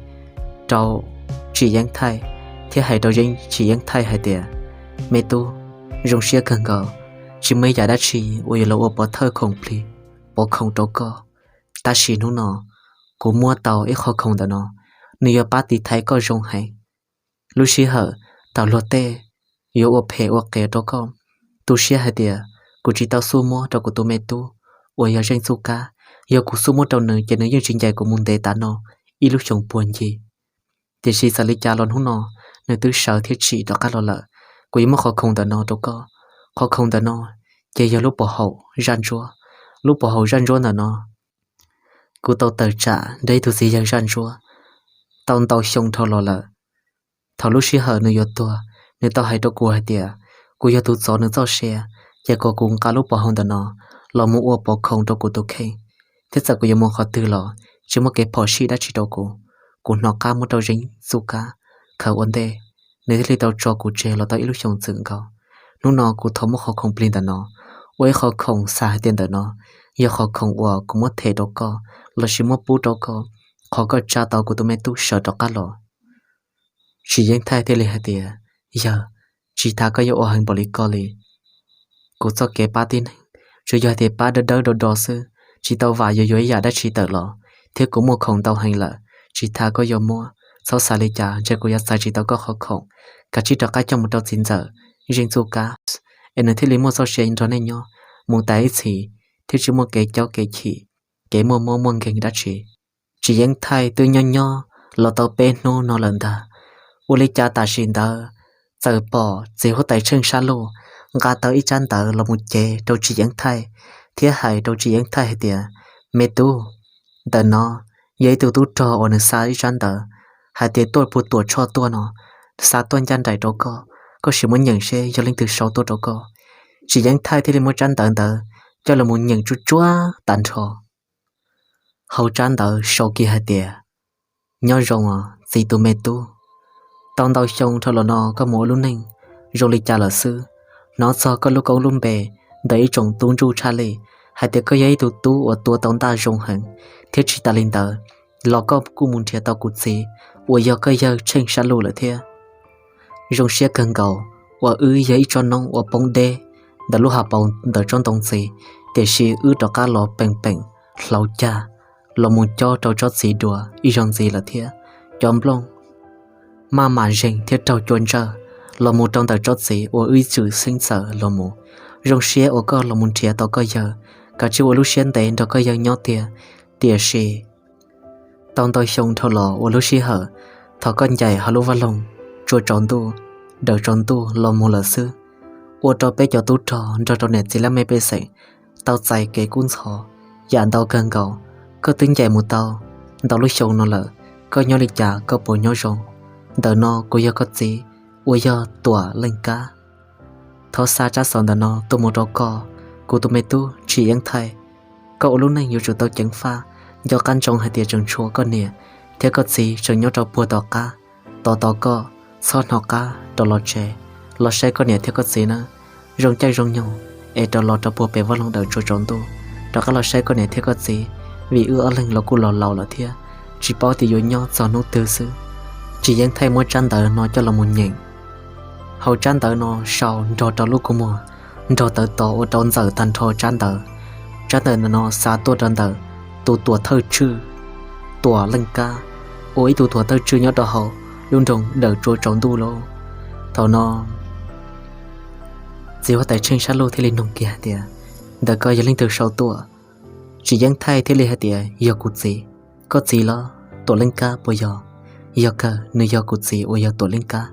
rau Tsim Yeeb Thaij, thiab hais rau Yeeb, Tsim Yeeb Thaij hais tias, me tub, zoo siab kawg nkaus, tsis muaj ib yam dab tsi uas yuav los ua pov thawj khoom plig, pov khoom rau koj. Tab sis hnub no kuv muab tau ib qho khoom ntawm no, nws yuav pab tiv thaiv koj zoo heev. Lub sij hawm thaum luag tej yuav ua phem ua qias rau koj, tu siab hais tias kuv tsis tau xub muab rau kuv tus me tub uas yog Zeej Txuj Kab. Yog kuv xub muab rau nws ces nws yeej tsis ncaim kuv mus ntev tas no ib lub xyoos puag ncig. Tiam sis txawm li cas los hnub no nws twb sawv thiab tsim rov qab los lawm. Kuv yuav muab qhov khoom ntawm no rau koj. Qhov khoom ntawm no ces yog lub pov haum zaj ntsuab. Lub pov haum zaj ntsuab ntawm no kuv tau tawm tsam nrog ib tug txiv yawg zaj ntsuab tau ntau xyoo dhau los lawm. Thaum lub sij hawm nws yuav tuag, nws tau hais rau kuv hais tias kuv yog tus txov nws txoj sia, ces kom kuv nqa lub pov haum ntawm no los mus ua pov khoom rau kuv tus kheej, thiab txawm kuv yuav mus qhov twg los tsis muaj kev phom sij dab tsi rau kuv. Kuv hnov qab muab rau Zeej Txuj Kab khaws ua ntej, nws thiaj li tau tso kuv tseg los tau ib lub xyoos txwm nkaus. Hnub no kuv thov muab qhov khoom plig ntawm no ua ib qho khoom, xav hais tias ntawm no yog qhov khoom uas kuv muab them rau koj lossis muab pub rau koj, qhov koj tsa tau kuv tus me tub sawv rov qab los. Tsim Yeeb Thaij thiaj li hais tias, yawg, tsis tas koj yuav ua heev npaum li ko li. Kuv txoj kev pab tib neeg tsuas yog hais tias pab dawb dawb do do xwb, tsis tau vam yuav yuav ib yam dab tsi tawm los, thiab kuv muaj khoom ntau heev lawm, tsis tas koj yuav muab. Txhob xav li cas, ntshe kuv yuav txais tsis tau koj qhov khoom. Kav tsij rov qab coj mus rau txiv ntxawm Zeej Txuj Kab, es nws thiaj li muaj txoj sia nrog nej nyob mus tas ib txhis, thiab tsis muaj kev cob kev chim, kev muaj mob muaj nkeeg dab tsi. Tsim Yeej Thaij twb nyob nyob los tau peb hnub no lawm ntag. Ua li cas tam sim ntawd txawm pom txiv huab tais Tsheej Sab Luj nqa tau ib tsab ntawv los mus cev rau Tsim Yeej Thaij, thiab hais rau Tsim Yeej Thaij hais tias, Me tub, ntawm no yog ib tug tub rog uas nws xa ib tsab ntawv hais tias tuaj puag Tuam Tshoj tuaj no, xa tuaj ncaj nraim rau koj, koj sim muab nyeem seb yog leej twg sau tuaj rau koj. Tsim Yeej Thaij thiaj li muab tsab ntawv ntawd coj los mus nyeem tsuj tsuab tag nrho. Hauv tsab ntawv sau kiag hais tias, Nyob zoo os txiv tus me tub, tau ntau xyoo dhau los no koj mus ua lub neej zoo li cas lawm xwb? Hnov txog koj lub koob lub npe ntawm ib tsoom tub ntsuj tshaj lij hais tias koj yog ib tug tub uas tua tau ntaj zoo heev, thiab tsis tas li ntawd los koj kuj mus nrhiav tau kuv txiv uas yog koj yawg Tsheej Sab Luj lawm thiab. Zoo siab kawg nkaus uas wb yog ib tsob noob uas poob deb ntawm lub hav paus ntawm tsob ntoo ntxiv, tiam sis wb rov qab los peem peem hlau cag los mus cob rau tsob txiv dua ib zaug ntxiv lawm thiab. Cov nplooj maj mam zeeg thiab raug cua ntsawj los mus rau ntawm tsob txiv uas wb tshwm xeeb txawm los mus. Zoo siab uas koj los mus nrhiav tau koj yawg, kav tsij ua lub siab ntev nrog koj yawg nyob tiag. Tiam sis tau ntau xyoo dhau los ua lub sij hawm thaum koj ncaim hauv lub vaj loog tsua tsaus ntuj, dawm tsaus ntuj los mus lawm xwb, ua rau peb cov tub rog nrog rau niam txiv laj mej pej xeem tau txais kev kub ntxhov yam ntau kawg nkaus. Koj twb ncaim mus tau ntau lub xyoo no lawm, koj nyob li cas, koj puas nyob zoo? Ntawm no kuv yog koj txiv uas yog Tuam Leej Kab. Thov xa tsab xov ntawm no tuaj mus rau koj, kuv tus me tub Tsim Yeej Thaij. Koj ua lub neej yuav tsum tau ceev faj, nco qab ntsoov hais tias tseem tshuav koj niam thiab koj txiv tseem nyob rau puag tom qab tos tos koj. Txhob hnov qab rov los tsev los saib koj niam thiab koj txiv nawb. Zoo caij zoo nyoog es rov los rau puag pem vaj loog dawm tsua tsaus ntuj, rov qab los saib koj niam thiab koj txiv, vim wb ob leeg los kuj los laus lawm thiab, tsis paub tias yuav nyob txog hnub twg xwb. Tsim Yeej Thaij muab tsab ntawv no coj los mus nyeem. Hauv tsab ntawv no sau nrog rau lub kua muag nrog tawv tos ua rau ntxaws tag nrho tsab ntawv. Tsab ntawv ntawm no xa tuaj rau ntawm tus tuam thawj tswj Tuam Leej Kab, ua ib tug tuam thawj tswj nyob rau hauv lub nroog dawm tsua tsaus ntuj lauj. Thaum no txiv huab tais Tsheej Sab Luj thiaj li nug kiag hais tias, Ntawm ko yog leej twg sau tuaj? Tsim Yeej Thaij thiaj li hais tias, Yog kuv txiv. Koj txiv los? Tuam Leej Kab puas yog? Yog kawg, nws yog kuv txiv uas yog Tuam Leej Kab,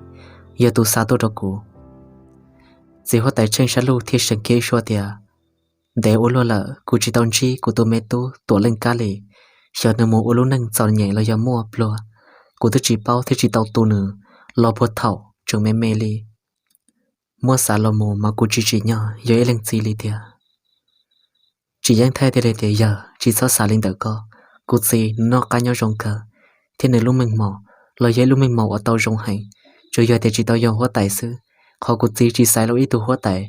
yog tus xa tuaj rau kuv. Txiv huab tais Tsheej Sab Luj thiaj seev kiag ib suab tias, Ntev ua luaj lawm kuv tsis tau ntsib kuv tus me tub Tuam Leej Kab li. Xyov nws mus ua lub neej txom nyem los yog muaj pluag, kuv twb tsis paub thiab tsis tau tu nws los puag thaum tseem me me li. Muab xav los mus mas kuv tsis tsim nyog yog ib leej txiv li tiag. Tsim Yeej Thaij thiaj li tias, Yawg, tsis txhob xav li ntawm ko. Kuv txiv nws noj qab nyob zoo kawg, thiab nws lub meej mom los yog ib lub meej mom uas tau zoo heev, tsuas yog tias tsis tau yog huab tais xwb. Qhov kuv txiv tsis xaiv los ib tug huab tais,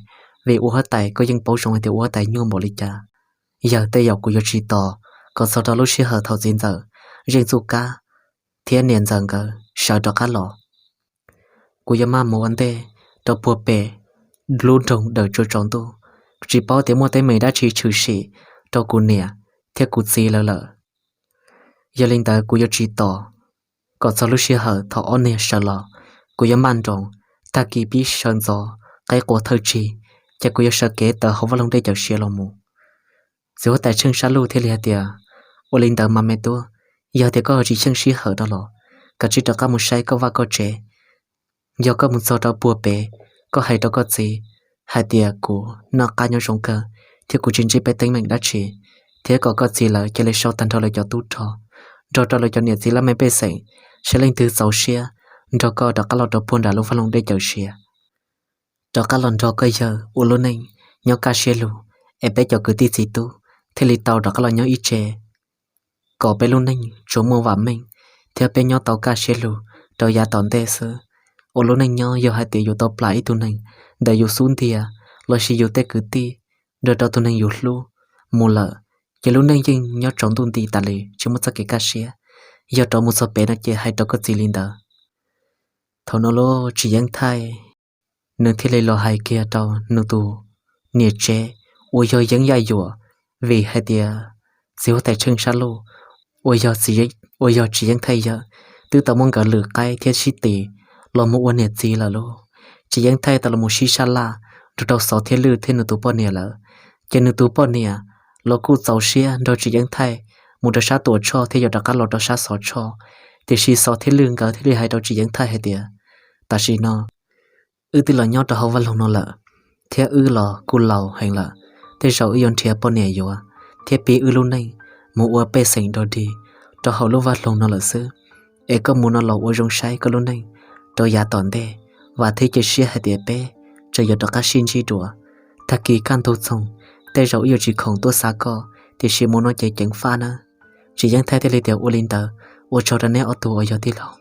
vim ua huab tais koj yeej paub zoo hais tias ua huab tais nyuaj npaum li cas. Yawg, tej zaum kuv yuav tsis tos kom txog rau lub sij hawm thaum txiv ntxawm Zeej Txuj Kab thiab niam ntxawm nkawd sawv rov qab los. Kuv yuav maj mus ua ntej rau puag pem lub nroog dawm tsua tsaus ntuj, tsis paub tias muaj teeb meem dab tsi tshwm sim rau kuv niam thiab kuv txiv lawv lawm. Yog li ntawd kuv yuav tsis tos kom txog lub sij hawm thaum ob niag sawv los, kuv yuav maj nroos, tag kis pib sawv ntxov qaib qua thawj tsig, ces kuv yuav sawv kev tawm hauv vaj loog dej cawm siav los mus. Txiv huab tais Tsheej Sab Luj thiaj li hais tias, Ua li ntawd mas me tub, yog tias koj tsis xyeej sij hawm rau los, kav tsij rov qab mus saib koj vaj koj tsev. Yog koj mus txog rau puag pem, koj hais rau koj txiv hais tias kuv noj qab nyob zoo kawg, thiab kuv tsis ntsib peb teeb meem dab tsi, thiab kom koj txiv lawv cia li sau tag nrho lawv cov tub rog nrog rau lawv cov niam txiv laj mej pej xeem, saib leej twg txaus siab nrog koj rov qab los rau puag nram lub vaj loog dej cawm siav, rov qab los nrog koj yawg ua lub neej nyob kaj siab lug, es peb cov kwv tij txiv tub thiaj li tau rov qab los nyob ib tse, kom peb lub neej tsuas muaj vam meej, thiab peb nyob tau kaj siab lug rau yav tom ntej xwb. Ua lub neej nyob yog hais tias yus tau plam ib tug neeg ntawm yus xub ntiag lossis yus tej kwv tij, nrog rau tus neeg yus hlub mus lawm, ces lub neej yeej nyob tsaus ntuj nti tas li tsis muaj txoj kev kaj siab. Yog rov mus txog pem no ces hais rau koj txiv li ntawd. Thaum no lub Tsim Yeej Thaij nws thiaj li los hais kiag rau nws tus niam tsev uas yog Yeeb Yaj Yuam, vim hais tias txiv huab tais Tsheej Sab Lauj uas yog txiv, uas yog Tsis Yeeb Thaij yawg twb tau muab nkawd lwm qaib thiab sib tis los mus ua niam txiv lawm lauj. Tsis Yeeb Thaij tau los mus sib sab laj nrog rau Xov Thiab Lwj thiab nws tus poj niam lawm, ces nws tus poj niam los kuj txaus siab nrog Tsis Yeeb Thaij mus rau sab Tuam Tshoj thiab yuav rov qab los rau sab Xov Tshoj. Tiam sis Xov Thiab Lwj nkawd thiaj li hais rau Tsis Yeeb Thaij hais tias, tam sim no wb twb los nyob rau hauv vaj loog no lawm, thiab wb los kuj laus heev lawm, tej zaum wb yuav nrhiav poj niam yuav thiab pib wb lub neej mus ua pej xeem dog dig rau hauv lub vaj loog no lawm xwb. Es koj mus no los ua zoo saib koj lub neej rau yav tom ntej, vam thiab cia siab hais tias peb tseem yuav rov qab sib ntsib dua. Tag kis kaj ntug txoog, tej zaum wb yuav tsis khoom tuaj xav koj, tiam sis mus no ces ceev faj nawb. Tsis Yeeb Thaij thiaj li tias, ua li ntawd, ua tsaug rau neb ob tug uas yog tij laug,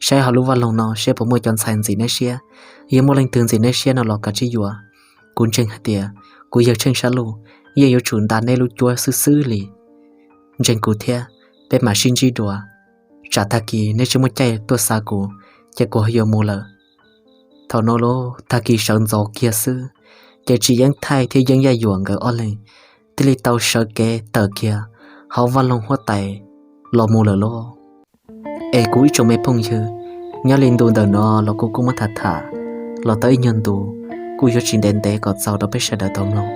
saib hauv lub vaj loog no seb puas muaj cov ntxhais ntxim neb siab. Yog muaj leej twg ntxim neb siab no los kav tsij yuav. Kuv ntseeg hais tias kuv yawg Tsheej Sab Lauj yeej yuav tsum nta neb lub cuab xwb xwb li. Ntseeg kuv thiab, peb mam sib ntsib dua, tsam tag kis neb tsis muaj caij tuaj xav kuv, ces kuv ho yuav mus lawm. Thaum no los tag kis sawv ntxov kiag xwb, ces Tsis Yeeb Thaij thiab Yeeb Yaj Yuam nkawd ob leeg thiaj li tau sawv kev tawm kiag hauv vaj loog huab tais los mus lawm lauj. Es kuv ib tsoom me phooj ywg, nyob li ntu ntawm no los kuv kuj muab tham tham los tau ib nyuag ntu, kuj yuav tsis ntev ntev kom txaus rau peb sawv daws tau mloog.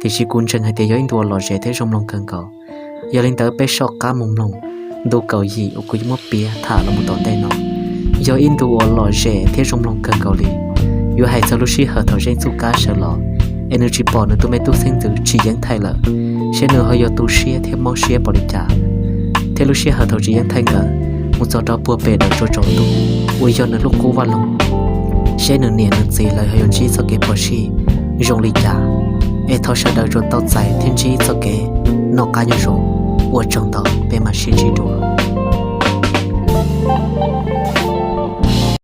Tiam sis kuv ntseeg hais tias yog ib ntu uas lom zem thiab zoo mloog kawg nkaus. Yog li ntawd peb soj qab mus mloog ntu kaum yim uas kuv yuav muab piav tham los mus tom ntej no. Yog ib ntu uas lom zem thiab zoo mloog kawg nkaus li, yuav hais txog lub sij hawm thaum Zeej Txuj Kab sawv los, es nws tsis pom nws tus me tub xeeb ntxwv Tsis Yeeb Thaij lawm, seb nws ho yuav tu siab thiab mob siab npaum li cas, thiab lub sij hawm thaum Tsis Yeeb Thaij nkawd mus txog rau puag pem daws tsua tsaus ntuj uas yog nws lub qub vaj loog, seb nws niam nws txiv lawv ho yuav ntsib txoj kev phom sij zoo li cas. Es thov sawv daws tsuas tau txais thiab ntsib txoj kev noj qab nyob zoo. Ua tsaug ntau, peb mam sib ntsib dua.